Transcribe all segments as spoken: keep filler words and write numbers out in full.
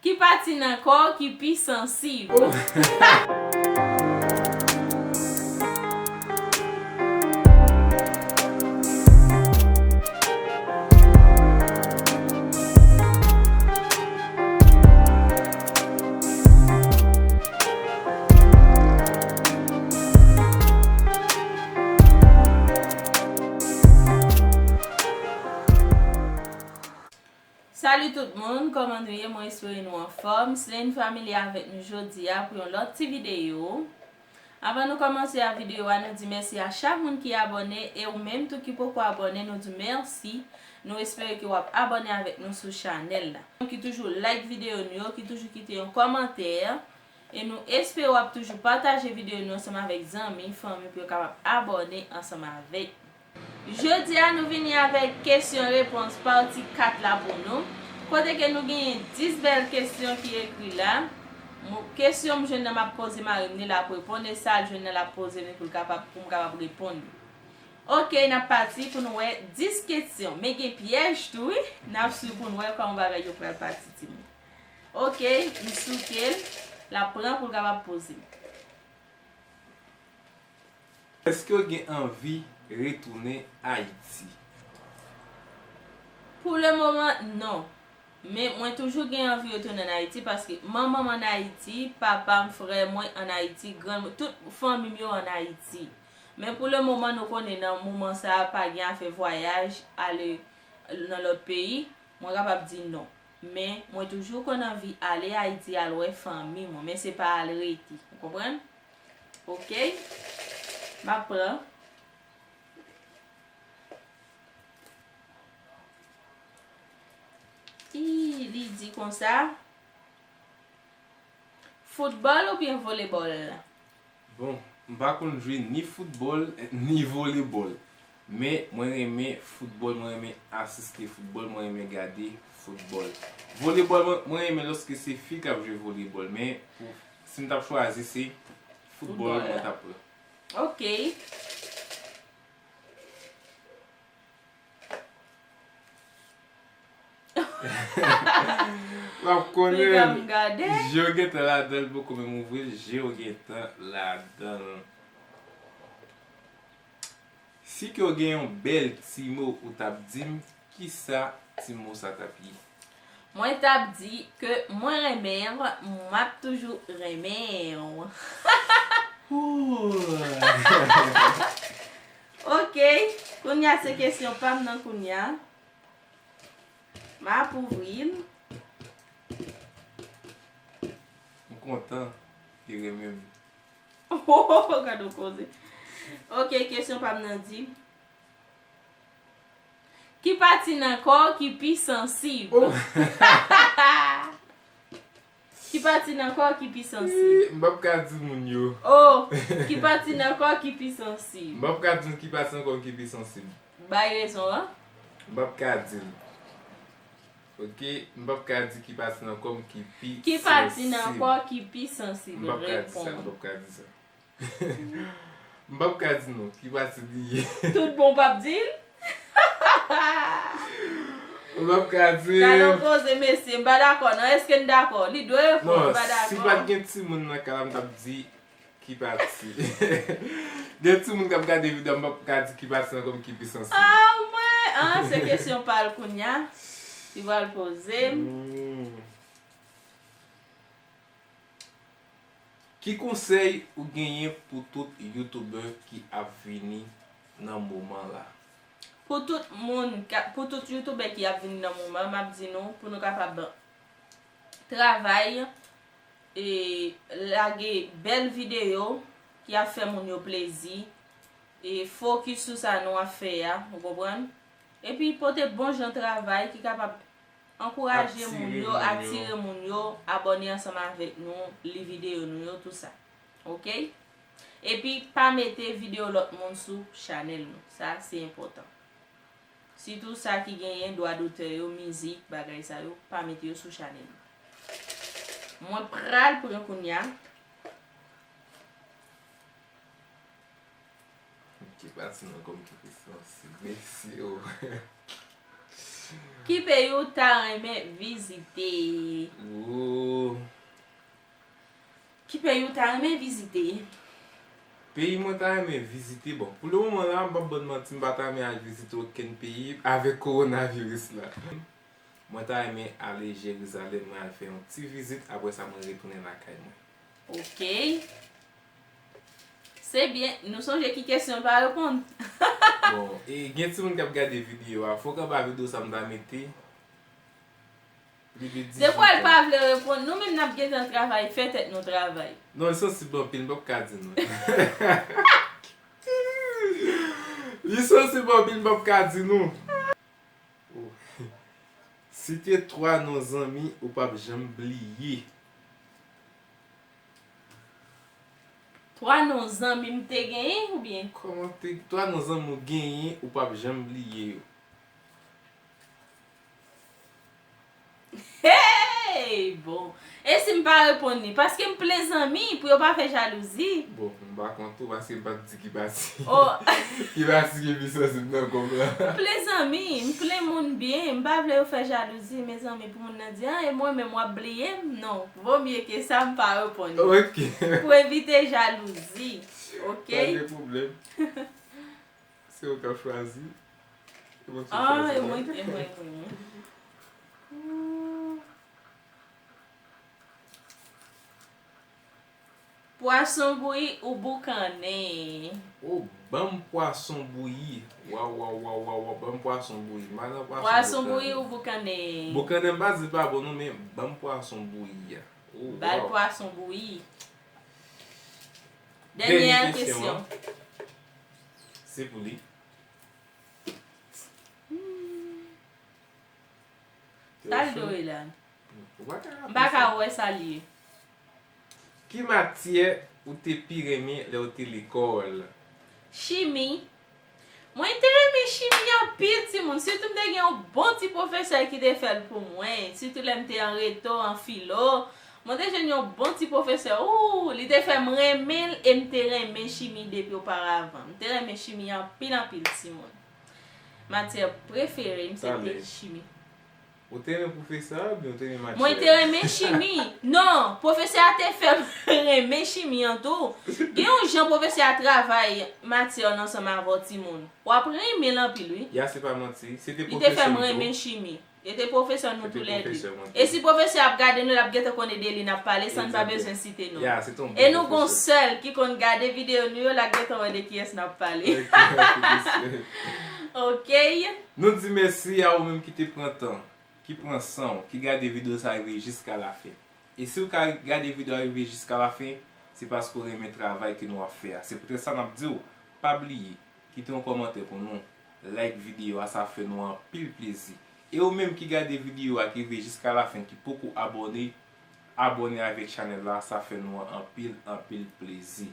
Ki pati nan kò w ki pi sansib? Salut tout moun, kòman nou ye? Mwen espere nou anfòm. Slane Family avèk nou jodi a pou yon lòt ti videyo. Avan nou kòmanse a videyo a, nou di mèsi a chak moun ki abòne, e ou menm tou ki poko abòne, nou di mèsi. Nou espere ke w ap abòne avèk nou sou chanèl la. Ki toujou like videyo nou yo, ki toujou kite yon kòmantè. E nou espere w ap toujou pataje videyo nou ansanm avèk zanmi, fanmi pou yo kapab abòne ansanm avèk nou. Jodi a, nou vini avèk kesyon repons pati kat la pou nou. Kote ke nou genyen dis bèl kesyon ki ekri la. Mo-, kesyon m jwenn nan m ap poze mari m, ni l ap reponn, e sa l jwenn nan l ap poze m pou l kapab, pou m kapab reponn li. Oke, n ap pati pou nou wè dis kesyon. Men gen pyèj tou, wi. N ap swiv pou nou wè kòman bagay yo pral pati, timoun. Oke, m souke l, l ap pran pou l kapab poze. Èske w gen anvi retounen Ayiti? Pou le moman, non. Men mwen toujou gen anvi retounen ann Ayiti paske manman m ann Ayiti, papa m, frè mwen ann Ayiti, grann mwen, tout fanmi m yo ann Ayiti. Men pou le moman, nou konnen nan moman sa a, pa gen afè vwayaj, ale nan lòt peyi, mwen kapab di non. Men mwen toujou konn anvi ale Ayiti al wè fanmi mwen, men se pa al rete. Ou konprann? Oke? M ap pran. Ii, li di konsa, foutbòl oubyen volebòl? Bon, m pa konn jwe ni foutbòl, ni volebòl. Men mwen renmen foutbòl, mwen renmen asiste foutbòl, mwen renmen gade foutbòl. Volebòl, mwen, mwen renmen lòske se fi k ap jwe volebòl, men pou, si m t ap chwazi, se foutbòl mwen t ap pran. Oke. W ap konnen l. Je w gentan ladan l, poko menm ouvri l, je w gentan ladan l. Si ke w gen yon bèl ti mo ou t ap di m, kisa ti mo sa t ap ye? Mwen t ap di ke mwen renmen w, m ap toujou renmen w. Ooh. Oke, kounya se kesyon pa m nan kounya. M ap ouvri l. M kontan li renmen m. Gade yon koze. Oke, kesyon pa m nan di, ki pati nan kò w ki pi sansib? Oh. Ki pati nan kò w ki pi sansib? Ih, m p ap ka di moun yo. Oh, ki pati nan kò w ki pi sansib? M p ap ka di ki pati nan kò m ki pi sansib. Bay rezon an. M p ap ka di l. Oke, m p ap ka di ki pati nan kò m ki pi sansib. Ki pati nan kò w ki pi sansib? M p ap ka di sa, m p ap ka di sa. M p ap ka di nou ki pati li ye. Tout bon w p ap di l? M p ap ka di. Gade yon koze, mesye, m pa dakò, non. Èske n dakò? Li dwe reponn, m pa dakò. Non, si pa t gen timoun nan kay la, m t ap di ki pati. Gen timoun k ap gade videyo a, m p ap ka di ki pati nan kò m ki pi sansib. Ah, mwen, ah, se kesyon pa l kounya. Li pral poze m. Hmm. Ki konsèy ou genyen pou tout youtubè ki ap vini nan moman la? Pou tout moun, ka-, pou tout youtubè ki ap vini nan moman, m ap di nou, pou nou kapab travay, e lage bèl videyo ki ap fè moun yo plezi, e fokis sou sa nou ap fè a, ou konprann? Epi pote bon jan travay ki kapab ankouraje moun yo, atire moun yo, abòne ansanm avèk nou, li videyo nou yo, tou sa. Oke? Epi pa mete videyo lòt moun sou chanèl nou. Sa, se enpòtan. Sitou sa ki genyen dwa dotè yo, mizik, bagay sa yo, pa mete yo sou chanèl nou. Mwen pral pran kounya. Ki pati nan kò m ki pi sansib? Mesye o. Ki peyi w ta renmen vizite? Ooh. Peyi w ta renmen vizite? Peyi mwen ta renmen vizite, bon, pou le moman la, m p ap bann manti, m pa ta renmen al vizite okenn peyi avèk kowonaviris la. Mwen ta renmen ale Jerizalèm, mwen al fè yon ti vizit, apre sa mwen retounen lakay mwen. Ok. Se byen, nou sonje ki kesyon l pa reponn. Bon, e gen timoun k ap gade videyo a, fòk anba videyo sa m ta mete. Defwa l pa vle reponn, nou menm n ap gentan travay, fè tèt nou travay. Non, li sansib anpil, m p ap ka di nou. Li sansib anpil, m p ap ka di nou. Site twa non zanmi ou p ap janm bliye. Twa non zanmi m te genyen oubyen? Kòman te, twa non zanmi ou genyen ou p ap janm bliye yo? Hey! Bon. E si m pa reponn li? Paske m plen zanmi pou yo pa fè jalouzi. Bon, m pa kont ou paske m pa t di ki pati. Oh! Ki pati ki pi sansib nan kòb la? M plen zanmi, m plen moun byen, m pa vle yo fè jalouzi, mezanmi, pou moun nan di, ah, e mwen menm w ap bliye m? Non, vo mye ke sa m pa reponn li. Ok. Pou evite jalouzi. Ok? Pa gen pwoblèm. Se ou k ap chwazi. E mwen ki chwazi. Ah, e mwen, e mwen, e mwen, e mwen. Pwason bouyi ou boukannen? Oh, ban m pwason bouyi. Waw, waw, waw, waw, waw, ban m pwason bouyi. M pa nan pwason boukannen. Pwason bouyi ou boukannen? Boukannen m pa di l pa bon non, men ban m pwason bouyi a. Oh, ba l pwason bouyi. Dènye kesyon. Se pou li. Sa l do e la? M pa ka wè sa l ye. Ki matyè ou te pi renmen lè w te lekòl? Chimi. Mwen te renmen chimi anpil timoun, sitou m te gen yon bon ti pwofesè ki te fè l pou mwen, sitou lè m te an reto, an filo. Mwen te jwenn yon bon ti pwofesè, ooh, li te fè m renmen l e m te renmen chimi depi oparavan. M te renmen chimi anpil anpil timoun. Matyè prefere m se te chimi. Ou te renmen pwofesè a oubyen ou te renmen matyè a? Mwen te renmen chimi. Non, pwofesè a te fè m renmen chimi an tou. Gen yon jan pwofesè a travay matyè nan ansanm avè w timoun. W ap renmen l anpil wi. Ya se pa manti. Se te pwofesè m tou. Li te fè m renmen chimi. E te pwofesè nou toulède. E si pwofesè ap gade nou, l ap gentan konnen de li n ap pale san n pa bezwen site non. E nou gon sèl ki konn gade videyo nou yo, l ap gentan wè de kiyès n ap pale. Ok. Nou di mèsi a ou menm ki te pran tan, ki pran san w, ki gade videyo sa rive jiska lafen. E si w ka gade videyo a rive jiska lafen, se paske w renmen travay ke nou ap fè a. Se poutèt sa n ap di w, pa bliye, kite yon kòmantè pou nou, like videyo a, sa fè nou anpil plezi. E ou menm ki gade videyo a, ki rive jiska lafen, ki poko abòne, abòne avèk chanèl la, sa fè nou anpil, anpil plezi.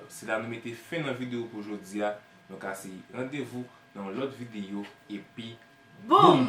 Se la nou mete fen nan videyo pou jodi a. Nou ka se randevou nan yon lòt videyo epi boom!